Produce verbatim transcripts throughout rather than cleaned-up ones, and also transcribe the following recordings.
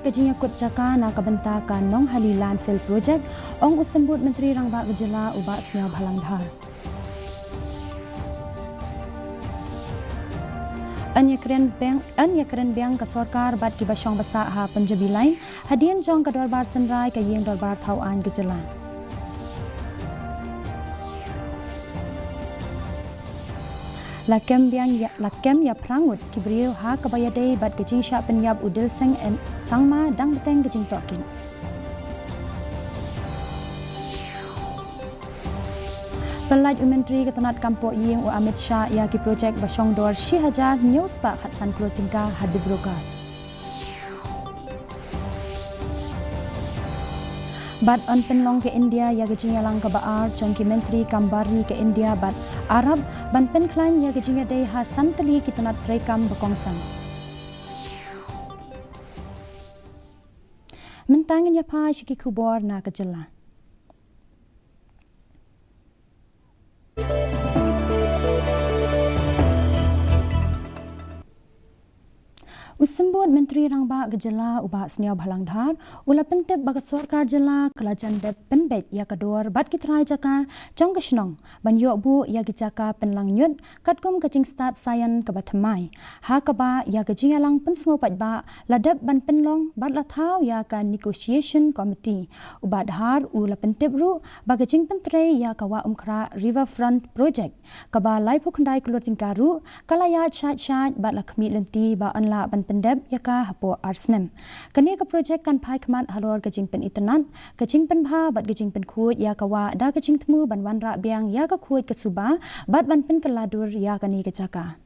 Ka jingïakut jaka na ka bynta ka Nonghali Landfill Project, ong u Symbud Myntri Rangbah ka Jylla u Bah Sniawbhalang Dhar. Yn ïakren biang, yn ïakren biang ka sorkar bad kiba shong basa ha Punjabi Line, hadien jong ka dorbar synrai ka ïing dorbar thaw aiñ ka jylla. La kem biang ïa, la kem ïa phra ngut ki briew ha kaba ïadei bad ka jingshah pynïap u Dilseng Sangma dang bteng ka jingtohkit. Pyllait u Myntri ka tnat kam pohïing u Amit Shah ïa ki projek ba shong dor shi hajar hynñiew spah khatsan klur tyngka ha Dibrugarh. Bad yn pynlong ka India ïa ka jingïalang kaba ar jong ki Myntri kam bar ri ka India bad Arab ban pynkhlaiñ ïa ka jingïadei ha san tylli ki tnat treikam ba kongsan. Mynta ngin ïa phai sha ki khubor na ka jylla. U Symbud Myntri Rangbah ka jylla u Bah Sniawbhalang Dhar u la pyntip ba ka sorkar jylla ka la jan dep pynbeit ïa ka dur bad ki trai jaka jong ka shnong ban ïoh buh ïa ki jaka pynlang ñiut katkum ka jingstad saian kaba thymmai, ha kaba ïa ka jingïalang pynsngew paidbah la dep ban pynlong bad la thaw ïa ka Negotiation Committee. U Bah Dhar u la pyntip ruh ba ka jingpyntrei ïa ka Wah Umkhrah Riverfront Project kaba laiphew khyndai klur tyngka ruh ka la ïaid shait shait bad la khmih lynti ba yn lah ban pyndep ïa ka hapoh ar snem. Kane ka projek kan phai khmat halor ka jingpynitynnad, ka jingpynbha bad ka jingpynkhuid ïa ka wah da ka jingthmu ban wanrah biang ïa ka khuid ka suba bad ban pynkylla dur ïa kane ka jaka.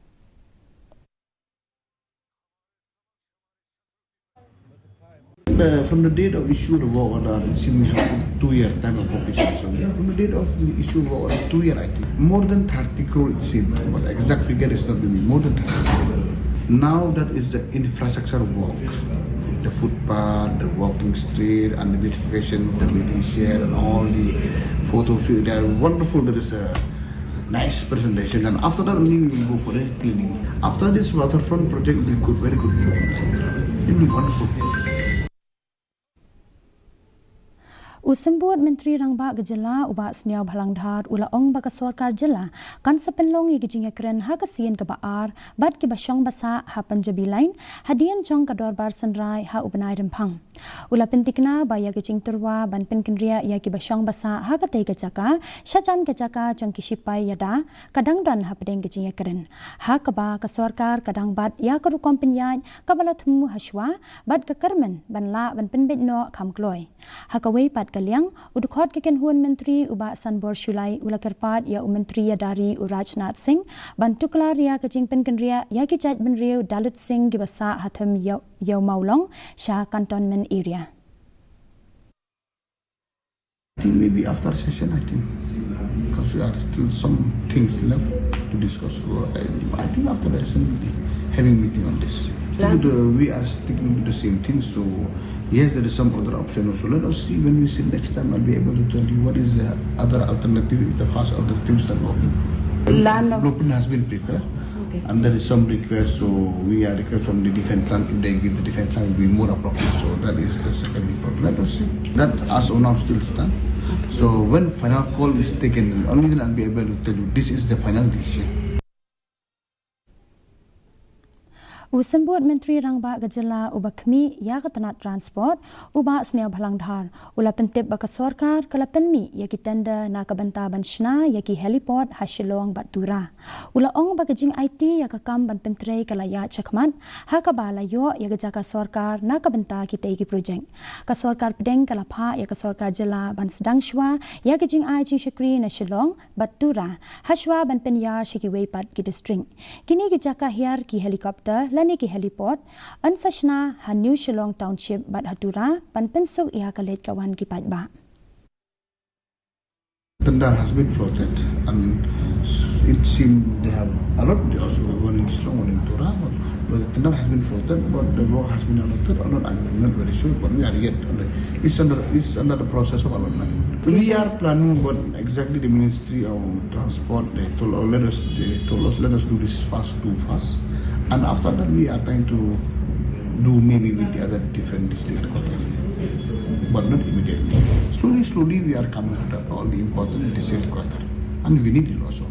Uh, from the date of issue of the work order, it seems we have two year time of completion. So from the date of the issue of work order, two year, I think, more than thirty crore, it seems. But exact figure is not with me. More than thirty crore. Now that is the infrastructure works, the footpath, the walking street, and the beautification, the meeting shed, and all the photo shoot. They are wonderful. There is a nice presentation, and after that only we will go for a cleaning. After this waterfront project, it will be good, very good. It will be wonderful. U Symbud Myntri Rangbah ka jylla u Bah Sniawbhalang Dhar u la ong ba ka sorkar jylla kan sa pynlong ïa ka jingïakren ha ka sien kaba ar bad kiba shong basa ha Punjabi Line hadien jong ka dorbar synrai ha u bnai Rymphang. U la pyntikna ba ïa ka jingtyrwa ban pynkynriah ïa kiba shong basa ha katei ka jaka shajan ka jaka jong ki shipai ïada ka dang don hapdeng ka jingïakren, ha kaba ka sorkar ka dang bat ïa ka rukom pynïaid kaba la thmu hashwa bad ka kyrmen ban lah ban pynbeit noh kham kloi. Ha kawei pat ka liang, u dkhot ka kynhun myntri u Bah Sanbor Shullai u la kyrpad ïa u Myntri ïada ri u Rajnath Singh ban tuklar ïa ka jingpynkynriah ïa ki jaitbynriew Dalit Singh kiba sah ha thim Ïew, Ïew Mawlong sha Cantonment Area. I think maybe after session, I think, because we are still some things left to discuss. So I, I think after the session we'll be having meeting on this. So the, we are sticking to the same thing. So yes, there is some other option also. Let us see when we see next time. I'll be able to tell you what is the other alternative if the first alternative is not working. Land of blueprint has been prepared. Okay. And there is some request, so we are request from the defense land. If they give the defense land, will be more appropriate. So that is the second problem. Let us see. That as of now still stand. Okay. So when final call is taken, only then I'll be able to tell you this is the final decision. U Symbud Myntri Rangbah ka jylla uba khmih ïa ka tnat transport, u Bah Sniawbhalang Dhar, u la pyntip ba ka sorkar ka la pynmih ïa ki tender na ka bynta ban shna ïa ki heliport ha Shillong bad Tura. U la ong ba ka jingaiti ïa ka kam ban pyntrei ka la ïaid shakhmat, ha kaba la ïoh ïa ka jaka sorkar na ka bynta kitei ki projek. Ka sorkar pdeng ka la phah ïa ka sorkar jylla ban sdang shwa ïa ka jingai jingshakri na Shillong bad Tura, hashwa ban pynïar sha kiwei pat ki district. Kine ki jaka hiar ki helicopter lane ki heliport yn sa shna ha New Shillong Township bad ha Tura ban pynsuk ïa ka leit ka wan ki paidbah. Tender has been floated and it seems they have a lot, they also one in Shillong, one in Tura, but, but the tender has been floated, but the work has been allotted or not, I'm not very sure, but we are yet under, it's under, it's under the process of allotment. We are planning, but exactly the Ministry of Transport, they told, oh, let us, they told us, let us do this fast, too fast. And after that, we are trying to Do maybe with the other different district headquarters, but not immediately. Slowly, slowly, we are coming to the, all the important district headquarters, and we need it also.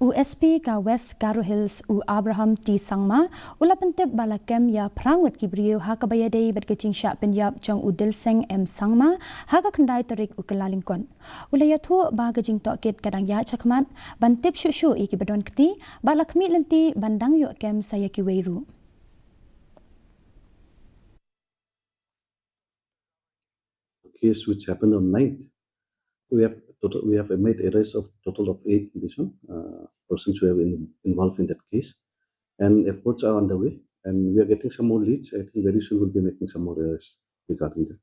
U S P ka West Garo Hills, u Abraham T Sangma, u la pyntip ba la kem ïa phra ngut ki briew ha kaba ïadei bad ka jingshah pynïap jong u Dilseng M Sangma ha ka khyndai tarik u Kyllalyngkot. U la ïathuh ba ka jingtohkit ka dang ïaid shakhmat, ban tip shuh shuh ïa kiba don kti, bad la khmih lynti ban dang ïoh kem sa ïa kiwei ruh. Case which happened on ninth, we have total, we have made arrest of total of eight, this one, uh, persons who have been involved in that case, and efforts are underway, and we are getting some more leads. I think very soon we'll be making some more arrests regarding that.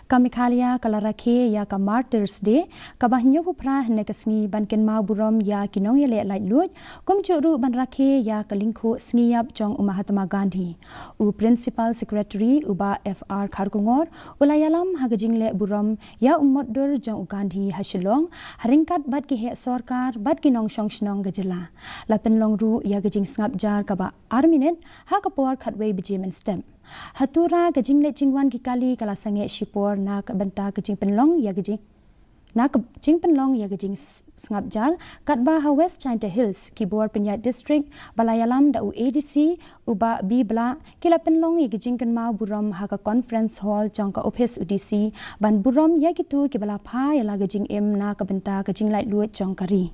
Ka Meghalaya ka la rakhe ïa ka Martyrs Day, kaba hynñiewphew phra hynne ka sngi ban kynmaw burom ïa ki nongïaleh laitluid, kumjuh ruh ban rakhe ïa ka lyngkhuh sngi ïap jong u Mahatma Gandhi. U Principal Secretary u Bah F R Kharkongor u la ïalam ha ka jingleh burom ïa u motdur jong u Gandhi ha Shillong, ha ryngkat bad ki heh sorkar bad ki nongshong shnong ka jylla. La pynlong ruh ïa ka jingsngap jar kaba ar minit ha ka por khatwei baje mynstep. Ha Tura ka jingleit jingwan ki kali ka la sangeh shipor na ka bynta ka jingpynlong ïa ka jing na ka jingpynlong ïa ka jingsngap jar, katba ha West Jaintia Hills ki bor pynïaid district ba la ïalam da u A D C u Bah B Blah ki la pynlong ïa ka jingkynmaw burom ha ka conference hall jong ka ophis u D C, ban burom ïa kito kiba la phah ïa la ka jingim na ka bynta ka jinglaitluid jong ka ri.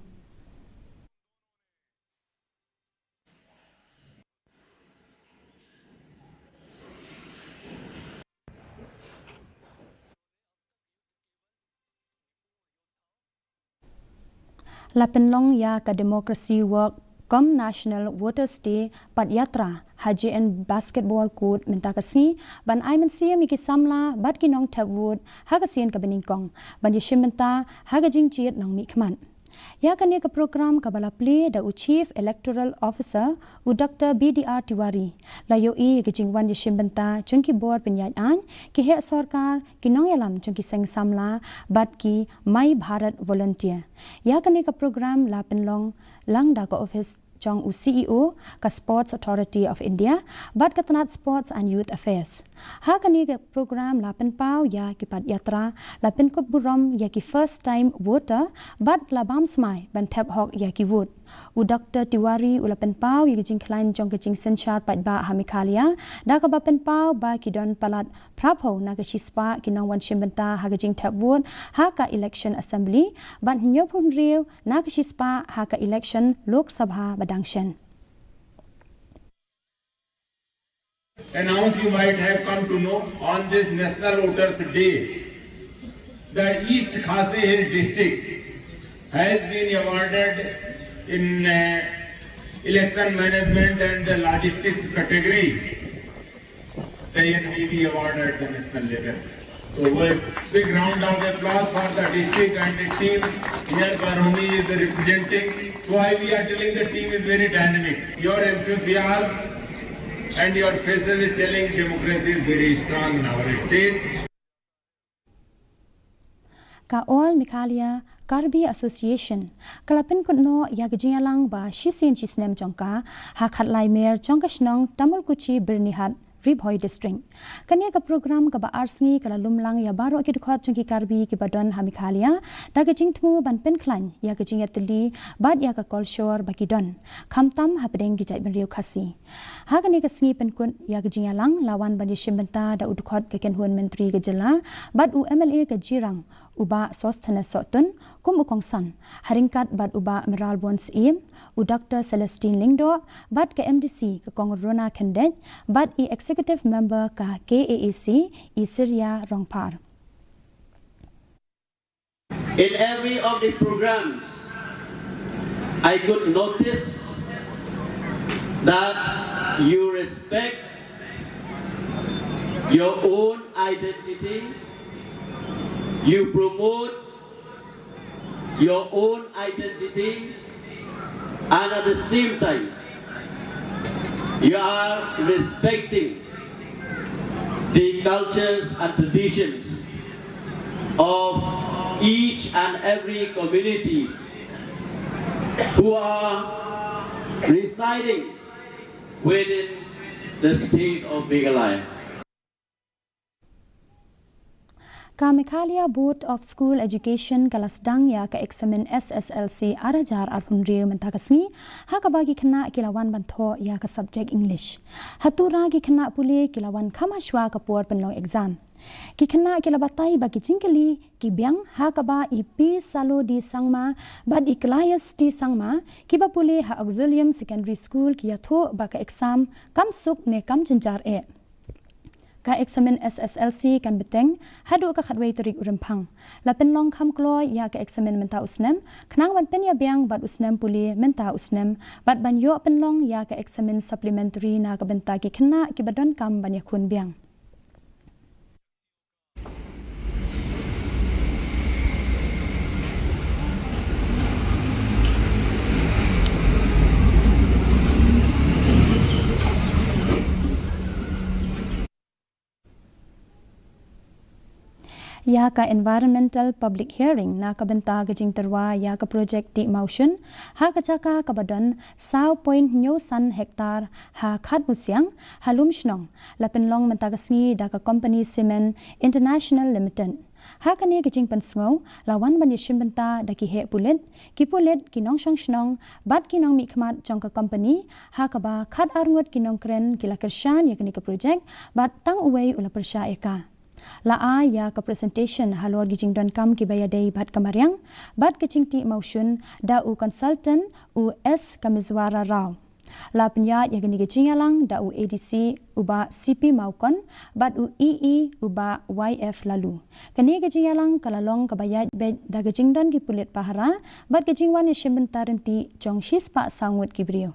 La pynlong ïa ka Democracy Walk cum National Voters Day Padyatra ha J N Basketball Court mynta ka sngi, ban ai mynsiem ïa ki samla bad ki nongthep vote ha ka sien kaba nyngkong, ban ïashim bynta ha ka jingjied nongmihkhmat. Ïa kane ka program kaba la plie da u Chief Electoral Officer u Doctor B D R Tiwari, la ïohi ïa ka jingwan ïashim bynta jong ki bor pynïaid aiñ, ki heh sorkar, ki nongïalam jong ki seng samla bad ki My Bharat Volunteer. Ïa kane ka program la pynlong lang da ka ophis jong u C E O ka Sports Authority of India bad ka tnat Sports and Youth Affairs. Ha kane ka program la pynpaw ïa ki padyatra, la pynkup burom ïa ki first time voter bad la bam smai ban thep hok ïa ki vote. U Doctor Tiwari u la pynpaw ïa ka jingkhlaiñ jong ka jingsynshar paidbah ha Meghalaya da kaba pynpaw ba ki don palat phraphew na ka shispah ki nongwan shim bynta ha ka jingthep vote ha ka election assembly bad hynñiewphew hynriew na ka shispah ha ka election Lok Sabha ba dang shen. Announce, you might have come to know, on this National Voters Day, the East Khasi Hill District has been awarded in uh, election management and the logistics category. The N V V award at the national level. So a big round of applause for the district and the team here Baruni is representing. So I, we are telling the team is very dynamic. Your enthusiasm and your presence is telling democracy is very strong in our state. Ka All Meghalaya Karbi Association ka la pynkut noh ïa ka jingïalang ba shisien shisnem jong ka ha khatlai mer jong ka shnong Tamulkuchi Byrnihat, Ri Bhoi District. Kane ka program kaba ar sngi ka la lumlang ïa baroh ki dkhot jong ki Karbi kiba don ha Meghalaya da ka jingthmu ban pynkhlaiñ ïa ka jingïatylli bad ïa ka kolshor ba ki don, khamtam hapdeng ki jaitbynriew Khasi. Ha kane ka sngi pynkut ïa ka jingïalang la wan ban ïashim bynta da u dkhot ka kynhun myntri ka jylla bad u M L A ka Jirang, u Bah Sosthenes Sohtun, kum u kongsan, ha ryngkat bad u Bah Mayralborn Syiem, u Doctor Celestine Lyngdoh bad ka M D C ka Kong Rona Khyndait bad i Executive Member ka K A A C, i Syria Rongphar. In every of the programs, I could notice that you respect your own identity, you promote your own identity, and at the same time, you are respecting the cultures and traditions of each and every communities who are residing within the state of Meghalaya. Ka Meghalaya Board of School Education ka la sdang ïa ka eksamin S S L C ar hajar arphew hynriew mynta ka sngi, ha kaba ki khynnah ki la wan ban thoh ïa ka subject English. Ha Tura ki khynnah pule ki la wan kham hashwa ka por pynlong exam. Ki khynnah ki la batai ba ki jingkylli ki biang, ha kaba i P Salo D Sangma bad i Klaius D Sangma kiba pule ha Auxilium Secondary School ki ïathuh ba ka exam kam suk ne kam jynjar eh. Ka eksamin S S L C kan bteng haduh ka khatwei tarik u Rymphang. La pynlong kham kloi ïa ka eksamin mynta u snem, khnang ban pynïabiang bad u snem pule mynta u snem, bad ban ïoh pynlong ïa ka eksamin supplementary na ka bynta ki khynnah kiba donkam ban ïakhun biang. Ïa ka environmental public hearing na ka bynta ka jingtyrwa ïa ka project Tih Mawshun ha ka jaka kaba don saw point hynñiew san hektar ha Khatmusiang ha Lumshnong la pynlong mynta ka sngi da ka company Cement International Limited. Ha kane ka jingpynsngew la wan ban ïashim bynta da ki heh pulit, ki pulit, ki nongshong shnong bad ki nongmihkhmat jong ka company, ha kaba khatar ngut ki nongkren ki la kyrshan ïa kane ka project bad tang uwei u la pyrshah ïa ka. La ai ïa ka presentation halor ki jingdonkam kiba ïadei bad ka mariang bad ka jingtih mawshun da u consultant u S Kameswara Rao. La pynïaid ïa kane ka jingïalang da u A D C u Bah C P Mawkon bad u E E u Bah Y F Lalu. Kane ka jingïalang ka la long kaba ïaid beit da ka jingdon ki pulit pahara bad ka jingwan ïashim bynta ryntih jong shispah saw ngut ki briew.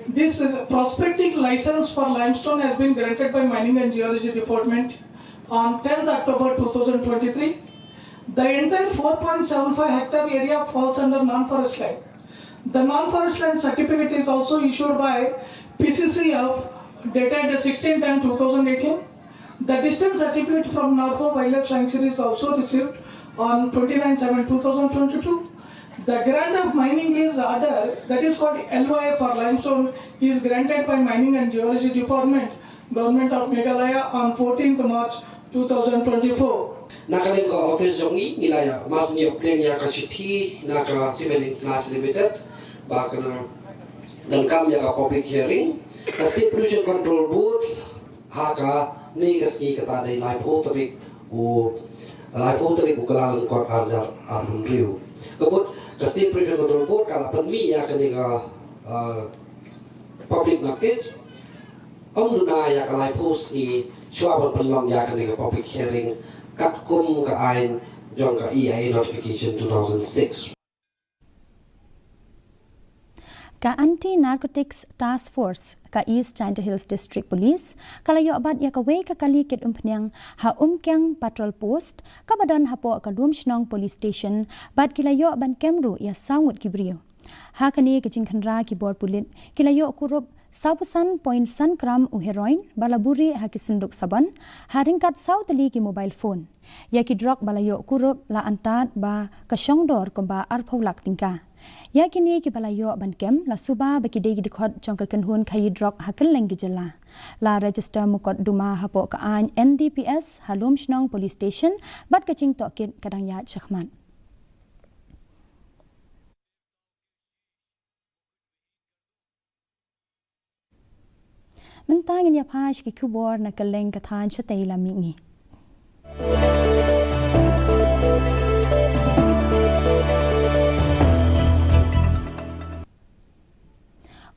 This, uh, prospecting license for limestone has been granted by Mining and Geology Department on tenth October two thousand twenty-three. The entire four point seven five hectare area falls under non-forest land. The non-forest land certificate is also issued by P C C F, dated sixteen ten two thousand eighteen. The distance certificate from Narfo Wildlife Sanctuary is also received on twenty-nine seven two thousand twenty-two. The grant of mining lease order, that is called L O A for limestone, is granted by Mining and Geology Department, Government of Meghalaya, on fourteenth March two thousand twenty-four. Na ka liang ka office jong ngi, ngi la ïa, mas ngi ïa pynïa ka shithi na ka Cement International Limited ba kan donkam ïa ka public hearing. Ka State Pollution Control Board ha kane ka sngi, kata dei laiphew tarik u, laiphew tarik u Kyllalyngkot arhajar arphew hynriew. Ka mut ka State Pollution Control Board ka la pynmih ïa kane ka, uh, public notice. Ym duna ïa ka laiphew sngi shuwa ban pynlong ïa kane ka public hearing katkum ka aiñ jong ka E I A notification two thousand six. Ka Anti Narcotics Task Force ka East Jaintia Hills District Police ka la ïoh bat ïa kawei ka kali kit umphniang ha Umkiang Patrol Post kaba don hapoh ka Lumshnong Police Station, bad ki la ïoh ban kem ruh ïa saw ngut ki briew. Ha kane ka jingkhynra ki bor pulit ki la ïoh kurup sawphew san point san gram u heroin ba la buhrieh ha ki synduk sabon, ha ryngkat saw tylli ki mobile phone. Ïa ki drok ba la ïoh kurup la antad ba ka shongdor kumba arphew lak tyngka. Ïa kine kiba la ïoh ban kem la suba ba ki dei ki dkhot jong ka kynhun khaïi drok ha kylleng ki jylla. La register mukotduma hapoh ka aiñ N D P S ha Lumshnong Police Station, bad ka jingtohkit ka dang ïaid shakhmat. Mynta ngin ïa phai sha ki khubor na kylleng ka thaiñ shatei lam mihngi.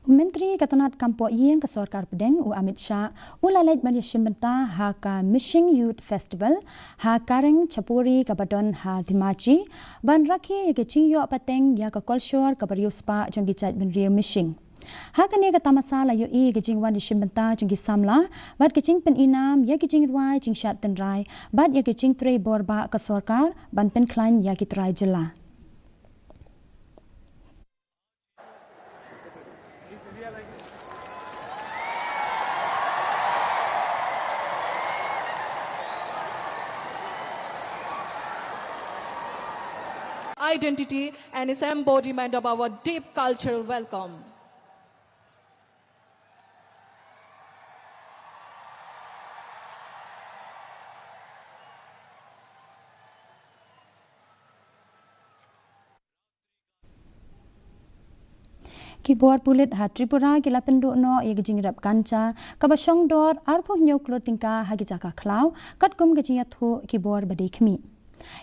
U Myntri ka tnat kam pohïing ka sorkar pdeng, u Amit Shah, u la leit ban ïashim bynta ha ka Mishing Youth Festival ha Kareng Chapori kaba don ha Dhemaji, ban rakhe ïa ka jingïoh pateng ïa ka kolshor kaba riewspah jong ki jaitbynriew Mishing. Ha kane ka tamasa la ïohi ïa ka jingwan ïashim bynta jong ki samla bad ka jingpyni nam ïa ka jingrwai jingshad tynrai bad ïa ka jingtrei bor ba ka sorkar ban pynkhlaiñ ïa ki trai jylla. identity and is embodiment of our deep cultural welcome. Ki bor pulit ha Tripura ki la pynduh noh ïa ka jingrep ganja kaba shong dor arphew hynñiew klur tyngka ha ki jaka khlaw, katkum ka jingïathuh ki bor ba dei khmih.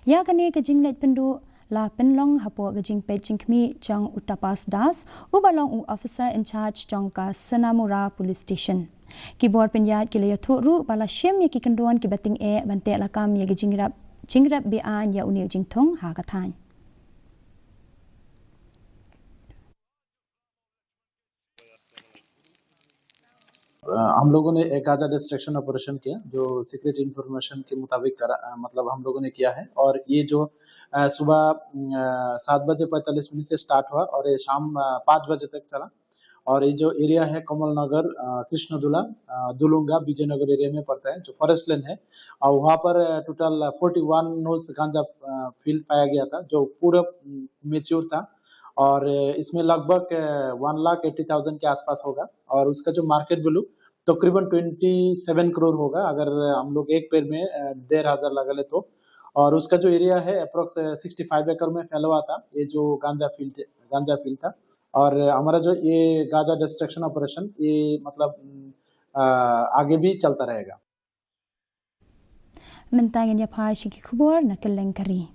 Ïa kane ka jingleit pynduh la pynlong hapoh ka jingpeit jingkhmih jong u Tapas Das, uba long u officer in charge jong ka Sonamura Police Station. Ki bor pynïaid ki la ïathuh ruh ba la shim ïa ki kyndon kiba tyngeh ban teh lakam ïa ka jingrep, jingrep beaiñ ïa une u jingthung ha ka thaiñ. अ, हम लोगों ने एक गांजा डिस्ट्रक्शन ऑपरेशन किया, जो सीक्रेट इन्फॉर्मेशन के मुताबिक करा, अ, मतलब हम लोगों ने किया है। और ये जो, अ, सुबह, अ, सात बजे पैंतालीस मिनट से स्टार्ट हुआ और ये शाम, अ, पाँच बजे तक चला। और ये जो एरिया है कमल नगर, अ, कृष्णदुला, अ, दुलुंगा, विजयनगर एरिया में पड़ता है, जो फॉरेस्ट लैंड है। और वहाँ पर, अ, टोटल फोर्टी वन नोज गांजा, अ, फील्ड पाया गया था, जो पूरा, अम, मेच्योर था। और, अ, इसमें लगभग, अ, वन लाख एटी थाउजेंड के आसपास होगा। और उसका जो मार्केट वैल्यू तकरीबन ट्वेंटी सेवन करोड़ होगा, अगर हम लोग एक पेड़ में, अ, डेढ़ हजार लगा ले तो। और उसका जो एरिया है, अप्रोक्स, अ, सिक्सटी फाइव एकड़ में फैला हुआ था ये जो गांजा फील्ड, गांजा फील्ड था। और हमारा जो ये गांजा डिस्ट्रक्शन ऑपरेशन, ये मतलब, अम, अ, आगे भी चलता रहेगा। Mynta ngin ïa phai sha ki khubor na kylleng ka ri.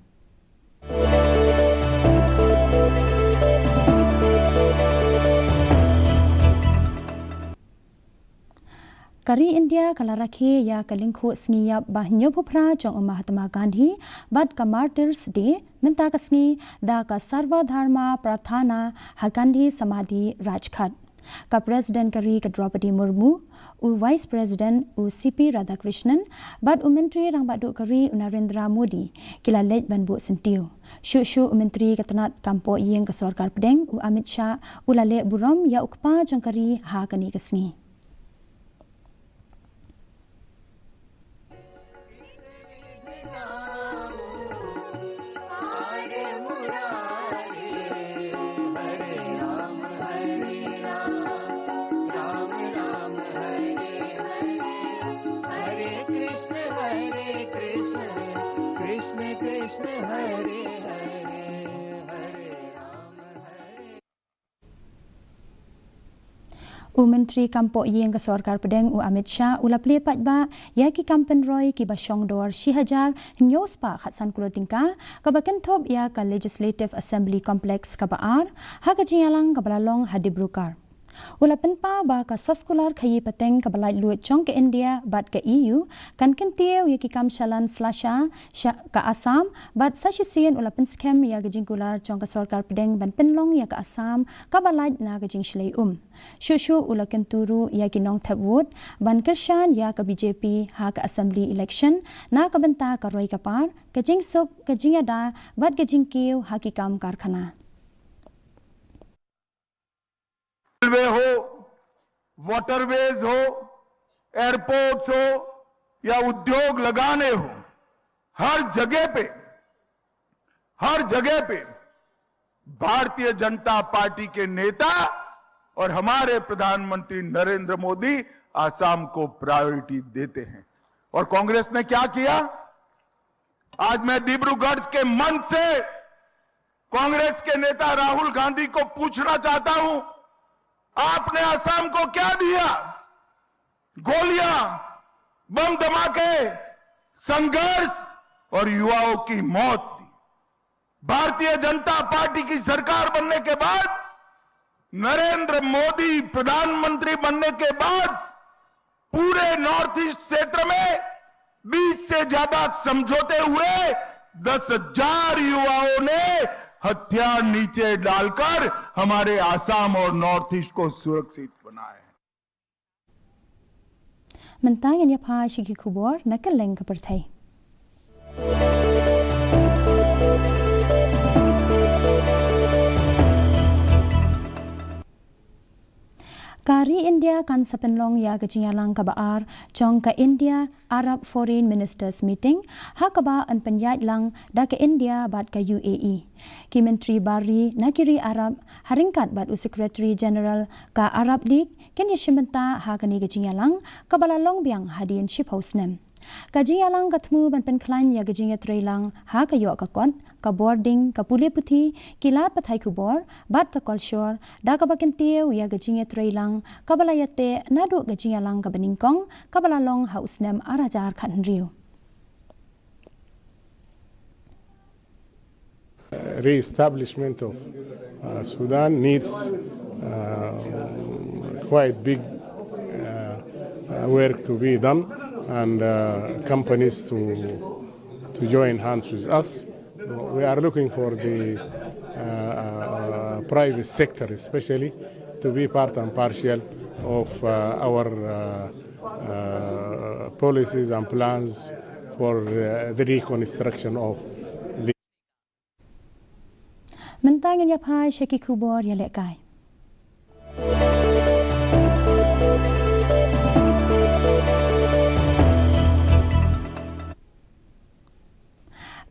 Ka ri India ka la rakhe ïa ka lyngkhuh sngi ïap ba hynñiewphew phra jong u Mahatma Gandhi bad ka Martyrs' Day mynta ka sngi da ka Sarva Dharma Prarthana ha Gandhi Samadhi, Rajghat. Ka President ka ri ka Droupadi Murmu, u Vice President u C P Radhakrishnan bad u Myntri Rangbah Duh ka ri u Narendra Modi ki la leit ban buh syntiew. Shuh shuh u Myntri ka tnat kam poh ïing ka Sorkar Pdeng u Amit Shah u la leh burom ïa u kpa jong ka ri ha kane ka sngi. U Myntri kam poh ïing ka Sorkar Pdeng u Amit Shah u la plie paidbah ïa ki kam pynroi kiba shong dor shi hajar hynñiew spah khatsan klur tyngka kaba kynthup ïa ka Legislative Assembly Complex kaba ar ha ka jingïalang kaba la long ha Dibrugarh. U la pynpaw ba ka soskular khaïi pateng kaba laitluid jong ka India bad ka E U kan kyntiew ïa ki kam shalan slasha sha ka Assam bad sa shisien u la pynskhem ïa ka jingkular jong ka Sorkar Pdeng ban pynlong ïa ka Assam kaba lait na ka jingshlei um. Shuh shuh u la kyntu ruh ïa ki nongthep vote ban kyrshan ïa ka B J P ha ka Assembly election na ka bynta ka roi ka par, ka jingsuk, ka jingïada bad ka jingkiew ha ki kam karkhana. रेलवे हो, वाटरवेज हो, एयरपोर्ट्स हो या उद्योग लगाने हो, हर जगह पे, हर जगह पे भारतीय जनता पार्टी के नेता और हमारे प्रधानमंत्री नरेंद्र मोदी आसाम को प्रायोरिटी देते हैं। और कांग्रेस ने क्या किया? आज मैं डिब्रूगढ़ के मंच से कांग्रेस के नेता राहुल गांधी को पूछना चाहता हूं, आपने असम को क्या दिया? गोलियां, बम धमाके, संघर्ष और युवाओं की मौत दी। भारतीय जनता पार्टी की सरकार बनने के बाद, नरेंद्र मोदी प्रधानमंत्री बनने के बाद पूरे नॉर्थ ईस्ट क्षेत्र में बीस से ज्यादा समझौते हुए, दस हजार युवाओं ने हथियार नीचे डालकर हमारे आसाम और नॉर्थ ईस्ट को सुरक्षित बनाया है। Mynta ngin ïa phai sha ki khubor na kylleng ka pyrthei. Ka ri India kan sa pynlong ïa ka jingïalang kaba ar jong ka India Arab Foreign Ministers Meeting, ha kaba yn pynïaid lang da ka India bad ka U A E. Ki myntri bar ri na ki ri Arab, ha ryngkat bad u Secretary General ka Arab League, kin ïashim bynta ha kane ka jingïalang kaba la long biang hadien shiphew snem. Ka jingïalang ka thmu ban pynkhlaiñ ïa ka jingïatreilang ha ka ïoh ka kot, ka bording, ka pule puthi, ki lad pathai khubor bad ka kolshor, da kaba kyntiew ïa ka jingïatreilang kaba la ïateh naduh ka jingïalang kaba nyngkong kaba la long ha u snem ar hajar khathynriew. Re-establishment of uh, Sudan needs uh, quite big uh, uh, work to be done, and uh, companies to to join hands with us. We are looking for the uh, uh, private sector, especially, to be part and parcel of uh, our uh, uh, policies and plans for uh, the reconstruction of the Mynta ngin ïa phai sha ki khubor ïalehkai.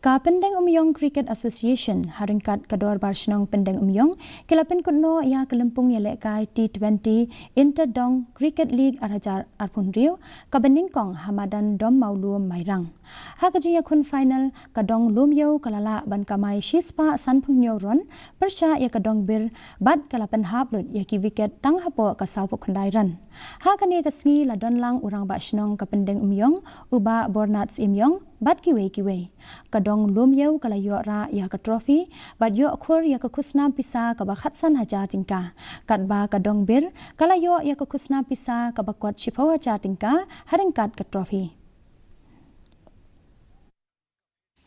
Ka Pyndengumiong Cricket Association, ha ryngkat ka Dorbar Shnong Pyndengumiong, ki la pynkut noh ïa ka lympung ïalehkai T twenty Inter Dong Cricket League ar hajar arphew hynriew, kaba nyngkong ha madan Dom Mawlum Mairang. Ha ka jingïakhun final, ka Dong Lumiew ka la lah ban kamai shispah sanphew hynñiew run, pyrshah ïa ka Dong Bir, bad ka la pynhap lut ïa ki wicket tang hapoh ka sawphew khyndai run. Ha kane ka sngi la don lang u Rangbah Shnong ka Pyndengumiong, u Bah Bornat Symiong, bad kiwei kiwei. Ka Dong Lumiew ka la ïoh rah ïa ka trophy, bad ïoh khur ïa ka khusnam pisa kaba khatsan hajar tyngka. Katba ka Dong Bir, ka la ïoh ïa ka khusnam pisa kaba kot shiphew hajar tyngka, ha ryngkat ka trophy.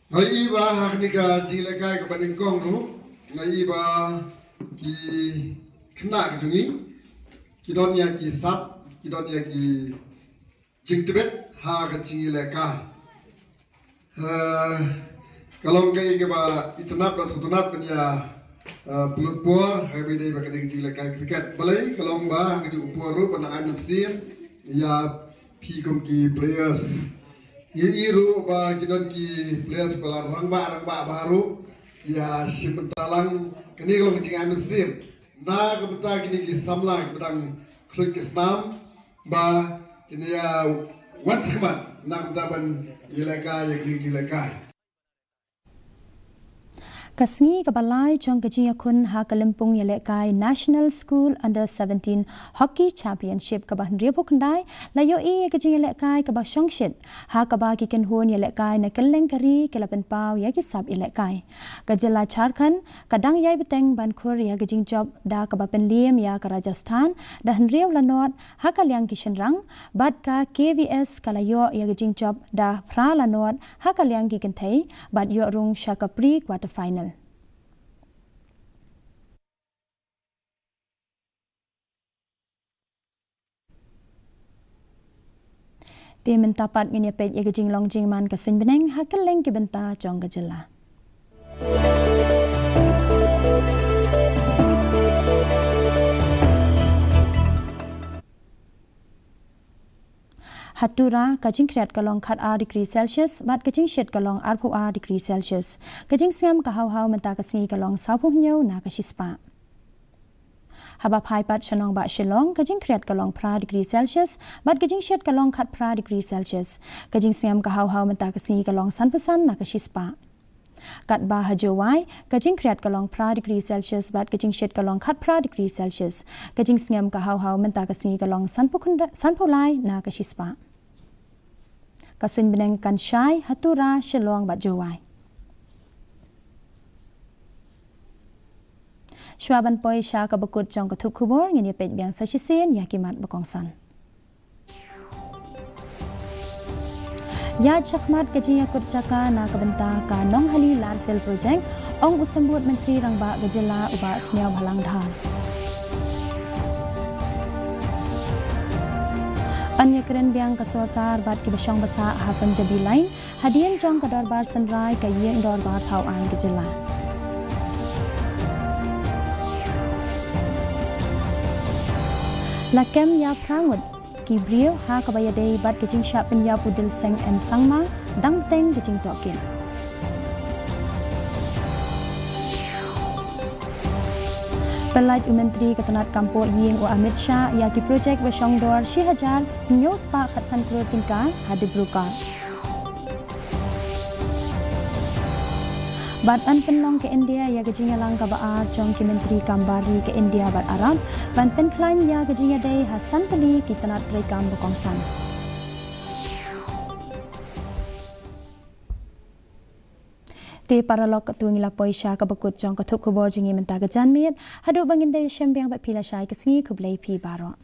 Nga ïohi ba ha kane ka jingïalehkai kaba nyngkong ruh, nga ïohi ba ki khynnah ka jong ngi ki don ïa ki sap, ki don ïa ki jingtbit ha ka jingïalehkai. Ka long kaei kaba itynnad bad sngewtynnad ban ïa pynlut por ha kaba ïadei bad ka jingïalehkai cricket. Balei? Ka long ba ha kajuh ka por ruh ba nang ai mynsiem ïa phi kum ki players. Ngi ïohi ruh ba ki don ki players ba la rangbah rangbah bha ruh, ïa shim bynta lang. Kane ka long ka jingai mynsiem na ka bynta kine ki samla kiba dang khluit ka snam, ba kin ïa wan shakhmat na ka bynta ban ïalehkai ïa kane ka jinglehkai. Ka sngi kaba lai jong ka jingïakhun ha ka lympung ïalehkai National School Under seventeen Hockey Championship kaba hynriewphew khyndai la ïohi ïa ka jingïalehkai kaba shongshit, ha kaba ki kynhun ïalehkai na kylleng ka ri ki la pynpaw ïa ki sap ïalehkai. Ka jylla Jharkhand ka dang ïai bteng ban khur ïa ka jingjop da kaba pynliem ïa ka Rajasthan da hynriew la nod ha ka liang ki shynrang, bad ka K V S ka la ïoh ïa ka jingjop da phra la nod ha ka liang ki kynthei, bad ïoh rung sha ka pre quarter final. Te mynta pat ngin ïa peit ïa ka jinglong jingman ka suiñ bneng ha kylleng ki bynta jong ka jylla. Ha Tura, ka jingkhriat ka long khat ar degree Celsius, bad ka jingshit ka long arphew ar degree Celsius. Ka jingsngem ka haw haw mynta ka sngi ka long sawphew hynñiew na ka shispah. Haba phai pat sha nongbah Shillong, ka jingkhriat ka long phra degree Celsius, bad ka jingshit ka long khat phra degree Celsius. Ka jingsngem ka haw haw mynta ka sngi ka long sanphew san na ka shispah. Katba ha Jowai, ka jingkhriat ka long phra degree Celsius, bad ka jingshit ka long khat phra degree Celsius. Ka jingsngem ka haw haw mynta ka sngi ka long sanphew khyndai, sanphew lai na ka shispah. Ka suiñ bneng kan shai ha Tura, Shillong bad Jowai. Shuwa ban poi sha kaba kut jong ka thup khubor, ngin ïa peit biang sa shisien ïa ki mat ba kongsan. Ïaid shakhmat ka jingïakut jaka na ka bynta ka Nonghali Landfill Project, ong u Symbud Myntri Rangbah ka jylla u Bah Sniawbhalang Dhar. Yn ïakren biang ka sorkar bad kiba shong ba sah ha Punjabi Line, hadien jong ka dorbar synrai ka ïing dorbar thaw aiñ ka jylla. La kem ïa phra ngut ki briew ha kaba ïadei bad ka jingshah pynïap u Dilseng M Sangma, dang bteng ka jingtohkit. Pyllait u Myntri ka tnat kam pohïing u Amit Shah ïa ki projek ba shongdor shi hajar hynñiew spah khatsan klur tyngka ha Dibrugarh. Bad yn pynlong ka India ïa ka jingïalang kaba ar jong ki myntri kam bar ri ka India bad Arab, ban pynkhlaiñ ïa ka jingïadei ha san tylli ki tnat treikam ba kongsan. Te paralok, katto ngi la poi sha kaba kut jong ka thup khubor jong ngi mynta ka janmiet. Haduh ba ngin da ïashem biang bad phi lashai ka sngi, khublei phi baroh.